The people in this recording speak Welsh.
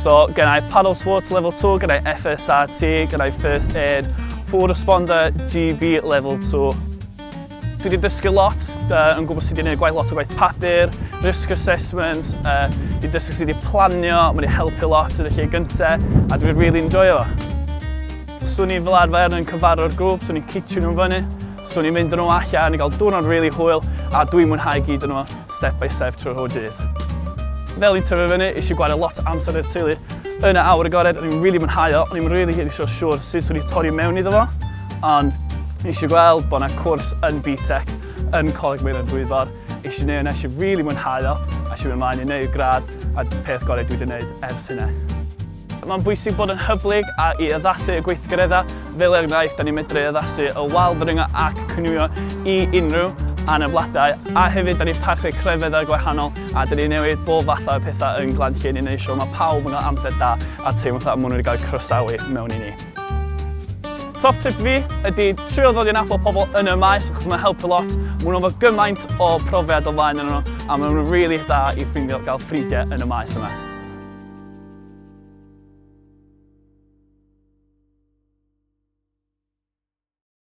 So, gen i Paddle Sports Level 2, gen i FSRT, gen i First Aid, Full Responder GB Level 2. Dwi wedi dysgu lot, yn gwybod sut i wneud gwaith, lot o gwaith papur, risk assessments, wedi dysgu sut i planio, mae wedi helpu lot yn y lle gyntaf, a dwi'n really enjoyo fo. Swn i fel arfer yn cyfarfo'r grŵp, swn i'n citio nhw fyny, swn i'n mynd â nhw allan i gael diwrnod really hwyl, a dwi'n mwynhau gyd yn nhw step by step trwy'r holl dydd. Fel i'n tyfu fyny, eisiau gwario lot o amser i'r teulu yn y awyr agored, o'n i'n really mwynhau o, o'n i'n really eisiau siŵr sut wedi torri mewn iddo fo, ond eisiau gweld bod yna cwrs yn BTEC yn Coleg Meirion Dwyfor, eisiau neud yna, eisiau really mwynhau o, a eisiau mynd ymlaen i wneud gradd, a peth gorau dwi wedi gwneud ers hynna. Mae'n bwysig bod yn hyblyg a i addasu y gweithgareddau, fel enghraifft, da ni'n medru addasu y wal ddringo ac cynwio i unrhyw anabladau, a hefyd da ni'n parchu crefyddau gwahanol a da ni'n newid bob fath o pethau yn Glan Llyn i wneud siŵr mae pawb yn cael amser da a teimlo fatha maen nhw wedi cael eu croesawu mewn i ni. Top tip fi ydy trio ddod i nabod pobl yn y maes achos mae'n helpu lot. Maen nhw'n efo gymaint o profiad o flaen yn nhw a maen nhw'n really da i ffeindio gael ffrindiau yn y maes yma.